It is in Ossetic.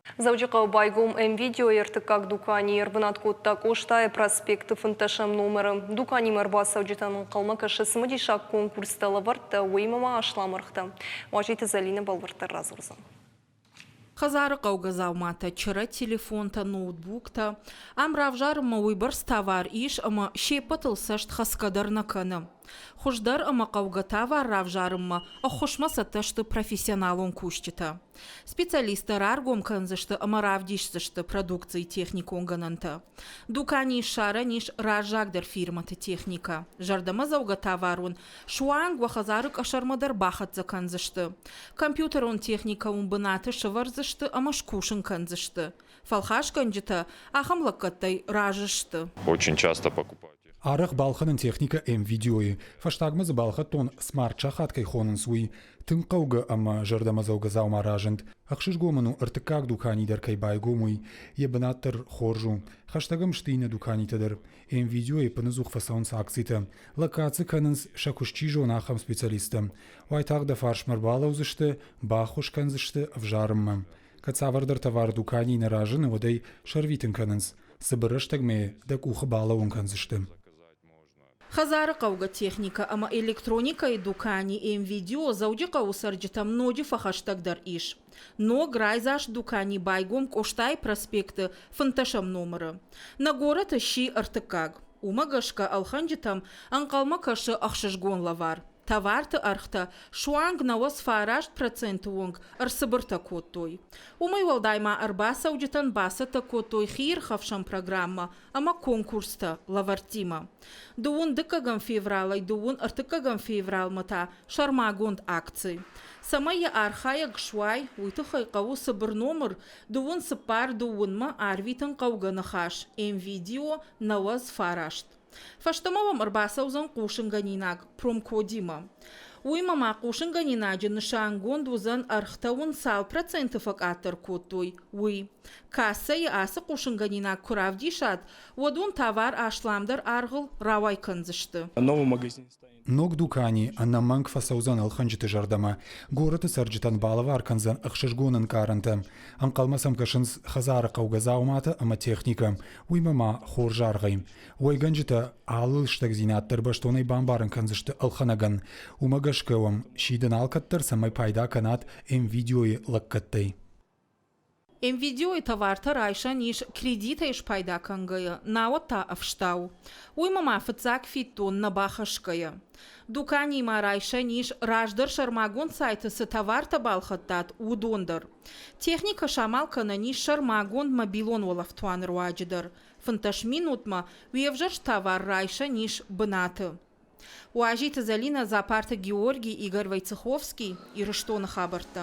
Дзӕуджыхъӕуы байгом М-Видеойы ӕртыккаг дукани ӕрбынат кодта Къостайы проспекты фынддӕсӕм номеры. Дуканимӕ ӕрбацӕуджытӕн ӕнхъӕлмӕ кӕсы цымыдисаг конкурстӕ, лӕвӕрттӕ, уыимӕ ма аслам ӕргътӕ. Уазиты Зӕлинӕ бӕлвырддӕр радзурдзӕн. Хӕдзары хъӕугӕ дзауматӕ, чырӕ телефонтӕ, ноутбуктӕ. Ам равзарынмӕ уыйбӕрц товар ис, ӕмӕ се ппӕтыл цӕст хӕцгӕ дӕр нӕ кӕны. Хуыздӕр ӕмӕ хъӕугӕ товар равзарынмӕ ӕххуысмӕ цӕттӕ сты профессионалон кусджытӕ. Специалисттӕ раргом кӕндзысты ӕмӕ равдисдзысты продукцийы техникон гӕнӕнтӕ. Дуканийы ссарӕн ис раззагдӕр фирмӕты техникӕ. Зӕрдӕмӕдзӕугӕ товар уын суанг уӕ хӕдзары къӕсӕрмӕ дӕр бахӕццӕ кӕндзысты. Компьютерон техникӕ уын бынаты сӕвӕрдзысты ӕмӕ скусын кӕндзысты. Фӕлхасгӕнджытӕ ахӕм лӕггӕдтӕй разы сты. Очень часто покупают. Арӕх балхӕнын техникӕ М-видеойы. Фӕстагмӕ дзы балхӕдтон, смарт-сахат кӕй хонынц, уый. Тынг хъӕугӕ ӕмӕ зӕрдӕмӕдзӕугӕ дзаума разынд. Ӕхсызгон мын у, ӕртыккаг дукани дӕр кӕй байгом, уый. Йӕ бынат дӕр хорз у. Хӕстӕг ӕм сты иннӕ дуканитӕ дӕр. М-видеойы ӕппынӕдзух фӕцӕуынц акцитӕ. Локаци кӕнынц, сӕ куыст чи зоны, ахӕм специалисттӕ. Уайтагъд дӕ фарсмӕ ӕрбалӕудзысты, баххуыс кӕндзысты ӕвзарынмӕ. Кӕд цавӕрдӕр товар дуканийы нӕ разыны, уӕд ӕй сӕрвитын кӕнынц. Цыбыр рӕстӕгмӕ дӕ къухы балӕууын кӕндзысты. Хӕдзары хъӕугӕ техникӕ ӕмӕ электроникӕйы дукани М-Видео Дзӕуджыхъӕуы цӕрджытӕм ноджы фӕхӕстӕгдӕр ис. Ног райдзаст дукани байгом Къостайы проспекты фынддӕсӕм номыры. Нӕ горӕты сси ӕртыккаг. Уымӕ гӕсгӕ ӕлхӕнджытӕм ӕнхъӕлмӕ кӕсы ӕхсызгон лӕвар. Товарты ӕргътӕ суанг 99 проценты онг ӕрцыбыртӕ кодтой. Уымӕй уӕлдай ма ӕрбацӕуджытӕн бацӕттӕ кодтой хиирхӕфсӕн программӕ ӕмӕ конкурстӕ лӕвӕрттимӕ. Дыууын дыккӕгӕм февралӕй дыууын ӕртыккӕгӕм февралмӕ та сӕрмагонд акци. Цӕмӕй йӕ архайӕг суай, уый тыххӕй хъӕуы цыбыр номыр дыууын цыппар дыууынмӕ арвитын хъӕугӕ ныхас М-видео 99. Фӕстӕмӕ уӕм ӕрбацӕудзӕн хъусынгӕнинаг промкодимӕ. Уыимӕ ма хъусынгӕнинаджы нысангонд уыдзӕн ӕргътӕ уын цал проценты фӕкъаддӕр кодтой, уый. Кассӕйы ацы хъусынгӕнинаг куы равдисат, уӕд уын товар асламдӕр аргъыл рауӕй кӕндзысты. Новый магазин станет. Ног дукани ӕнӕмӕнг фӕцӕудзӕн ӕлхӕнджыты зӕрдӕмӕ, горӕты цӕрджытӕн балӕвар кӕндзӕн ӕхсызгон ӕнкъарӕнтӕ. Ӕнхъӕлмӕ сӕм кӕсынц хӕдзары хъӕугӕ дзауматӕ ӕмӕ техникӕ, уыимӕ ма хорз аргъӕй. Уӕйгӕнджытӕ алы лыстӕгдзинад дӕр бӕстонӕй бамбарын кӕндзысты ӕлхӕнӕгӕн. Уымӕ гӕсгӕ уӕм сидын алкӕддӕр, цӕмӕй пайда кӕнат М-видеойы лӕггӕдтӕй. М-видеойы товартӕ райсӕн ис кредитӕй спайда кӕнгӕйӕ, науӕд та ӕфстау. Уыимӕ ма фыццаг фиддон нӕ бахӕсгӕйӕ. Дуканиимӕ райсӕн ис, раздӕр сӕрмагонд сайты цы товартӕ балхӕдтат, уыдон дӕр. Техникӕ самал кӕнӕн ис сӕрмагонд мобилон уӕлӕфтуаны руаджы дӕр. 15 минутмӕ уе взӕрст товар райсӕн ис бынаты. Уазиты Зӕлинӕ, Дзапарты Георгий, Игорь Войцеховский, Ирыстоны хабӕрттӕ.